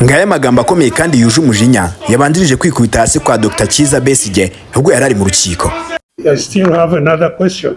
Ngaya amagambo akomeye kandi yuje umujinya yabanjirije kwikubita hasi kwa Dr Kiza Besigye ubwo yari ari mu rukiko. I still have another question.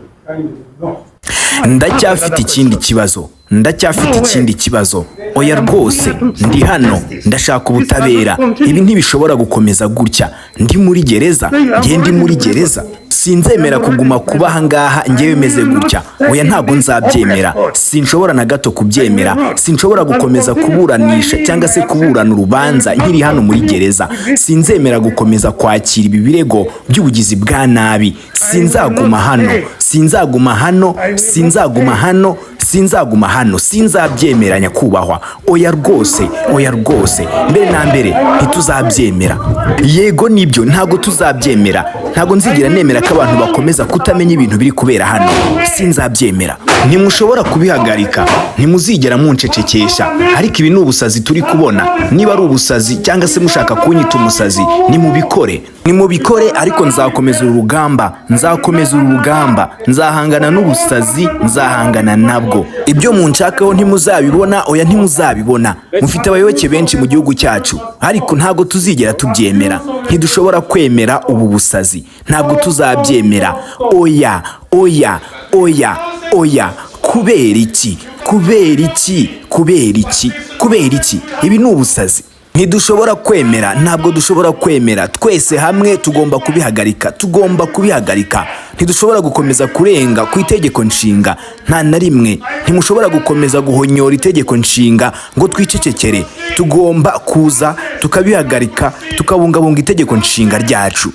Ndacyafite ikindi kibazo, ndacyafite ikindi kibazo. Oya rwose, ndi hano ndashaka ubutabera. Ibi ntibishobora gukomeza gutya. Ndi muri gereza, njye ndi muri gereza. Sinzemera kuguma kuba aha ngaha njyewe meze gutya. Oya, ntabwo nzabyemera, sinshobora na gato kubyemera. Sinshobora gukomeza kuburanisha cyangwa se kuburana urubanza nkiri hano muri gereza. Sinzemera gukomeza kwakira ibi birego by'ubugizi bwa nabi. Sinzaguma hano, sinzaguma hano, sinzaguma hano, sinzaguma hano, sinzabyemera nyakubahwa. Oya rwose, oya rwose. Mbere na mbere ntituzabyemera. Yego nibyo, ntabwo tuzabyemera. Ntabwo nzigera nemera ko abantu bakomeza kutamenya ibintu biri kubera hano. Sinzabyemera. Ntimushobora kubihagarika, ntimuzigera muncecekesha. Ariko ibi ni ubusazi turi kubona. Niba ari ubusazi cyangwa se mushaka kunyita umusazi, nimubikore, nimubikore. Ariko nzakomeza uru rugamba, nzakomeza uru rugamba, nzahangana n'ubusazi, nzahangana nabwo. Ibyo munshakaho ntimuzabibona. Oya, ntimuzabibona. Mufite abayoboke benshi mu gihugu cyacu, ariko ntabwo tuzigera tubyemera. Ntidushobora kwemera ubu busazi, ntabwo tuzabyemera. Oya, oya, oya, oya. Kubera iki? Kubera iki? Kubera iki? Kubera iki? Ibi ni ubusazi. Ntidushobora kwemera, ntabwo dushobora kwemera. Twese hamwe tugomba kubihagarika, tugomba kubihagarika. Ntidushobora gukomeza kurenga ku itegeko nshinga, nta na rimwe. Ntimushobora gukomeza guhonyora itegeko nshinga ngo twicecekere. Tugomba kuza tukabihagarika, tukabungabunga itegeko nshinga ryacu.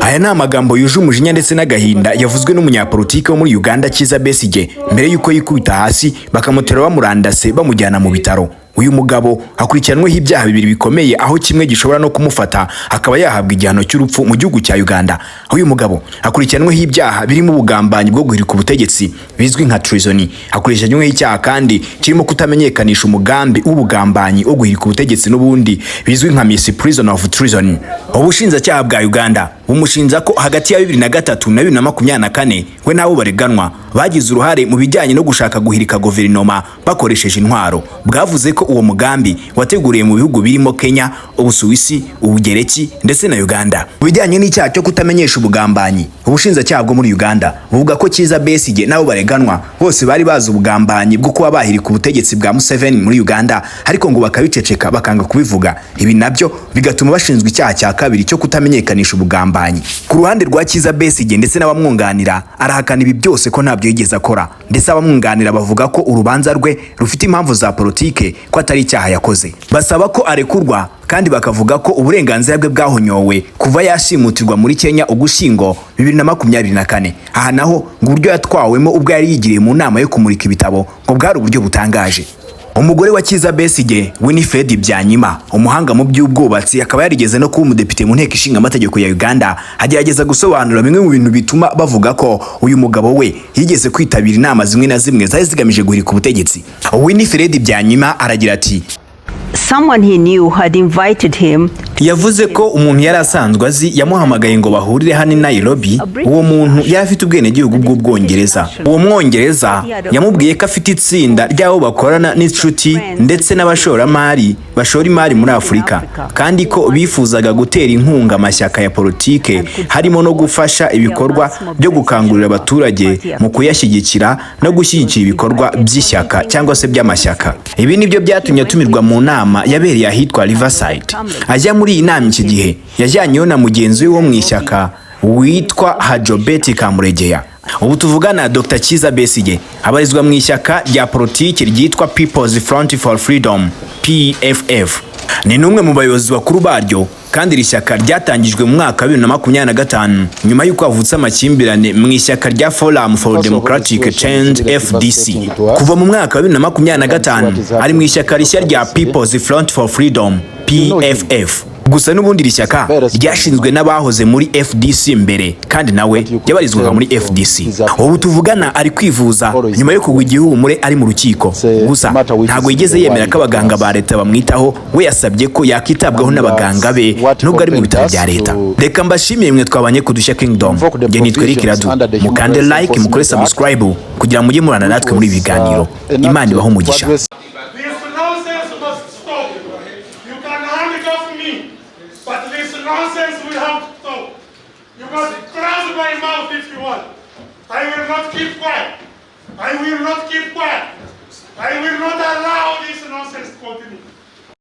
Aya ni amagambo yuje umujinya ndetse n'agahinda yavuzwe n'umunyapolitiki wo muri Uganda Kiza Besigye mbere y'uko yikubita hasi bakamutera bamurandase bamujyana mu bitaro. Uyu mugabo akurikiranweho ibyaha bibiri bikomeye, aho kimwe gishobora no kumufata akaba yahabwa igihano cy'urupfu mu gihugu cya Uganda. Uyu mugabo akurikiranweho ibyaha birimo ubugambanyi bwo guhirika ubutegetsi bizwi nka treason. Akurikiranyweho icyaha kandi kirimo kutamenyekanisha umugambi w'ubugambanyi wo guhirika ubutegetsi, n'ubundi bizwi nka misprision of treason. Ubushinjacyaha bwa Uganda bumushinja ko hagati ya 2003 na 2024 we n'abo bareganwa bagize uruhare mu bijyanye no gushaka guhirika guverinoma bakoresheje intwaro. Bwavuze ko uwo mugambi wateguriwe mu bihugu birimo Kenya, Ubusuwisi, Ubugereki ndetse na Uganda. Mu bijyanye n'icyaha cyo kutamenyesha ubugambanyi, ubushinjacyaha bwo muri Uganda buvuga ko Kiza Besigye n'abo bareganwa bose bari bazi ubugambanyi bwo kuba bahirika ubutegetsi bwa Museveni muri Uganda, ariko ngo bakabiceceka, bakanga kubivuga. Ibi nabyo bigatuma bashinzwe icyaha cya kabiri cyo kutamenyekanisha ubugambanyi. Ku ruhande rwa Kiza Besigye ndetse n'abamwunganira, arahakana ibi byose ko ntabyo yigeze akora, ndetse abamwunganira bavuga ko urubanza rwe rufite impamvu za politike, ko atari icyaha yakoze. Basaba ko arekurwa kandi bakavuga ko uburenganzira bwe bwahonyowe kuva yashimutirwa muri Kenya Ugushyingo 2024. Aha naho ngo uburyo yatwawemo ubwo yari yigiriye mu nama yo kumurika ibitabo ngo bwari uburyo butangaje. Umugore wa Kiza Besigye, Winifred Byanyima, umuhanga mu by'ubwubatsi akaba yarigeze no kuba umudepite mu nteko ishinga amategeko ya Uganda, agerageza gusobanura bimwe mu bintu bituma bavuga ko uyu mugabo we yigeze kwitabira inama zimwe na zimwe zari zigamije guhirika ubutegetsi. Winifred Byanyima aragira ati: Someone he knew had invited him. Yavuze ko umuntu yari asanzwe azi yamuhamagaye ngo bahurire hano i Nairobi. Uwo muntu yari afite ubwenegihugu bw'Ubwongereza. Uwo Mwongereza yamubwiye ko afite itsinda ry'abo bakorana n'inshuti ndetse n'abashoramari bashora imari muri Afurika, kandi ko bifuzaga gutera inkunga amashyaka ya politike, harimo no gufasha ibikorwa byo gukangurira abaturage mu kuyashyigikira no gushyigikira ibikorwa by'ishyaka cyangwa se by'amashyaka. Ibi nibyo byatumye atumirwa mu nama yabereye ahitwa Riverside. Ajya muri iyi nama iki gihe yajyanyeho na mugenzi we wo mu ishyaka witwa Hajobeti Kamuregeya. Ubu tuvugana, Dr Kiza Besigye abarizwa mu ishyaka rya politiki ryitwa People's Front for Freedom, PFF. Ni n'umwe mu bayobozi bakuru baryo, kandi iri shyaka ryatangijwe mu mwaka wa 2025 nyuma y'uko havutse amakimbirane mu ishyaka rya Forum for Democratic Change, FDC. Kuva mu mwaka wa 2025 ari mu ishyaka rishya rya People's Front for Freedom, PFF. Gusa n'ubundi iri shyaka ryashinzwe n'abahoze muri FDC mbere, kandi nawe yabarizwaga muri FDC. Ubu tuvugana ari kwivuza nyuma yo kugwa igihumure ari mu rukiko. Gusa ntabwo yigeze yemera ko abaganga ba leta bamwitaho. We yasabye ko yakitabwaho n'abaganga be nubwo ari mu bitaro bya leta. Reka mbashimire mwe twabanye ku Dushya Kingdom. Njye nitwa Eric Radu. Mukande like, mukore subscribe kugira ngo mujye murana natwe muri ibi biganiro. Imana ibahe umugisha. This nonsense must stop. You forward. I will not keep quiet. I will not keep quiet. I will not allow this nonsense to continue.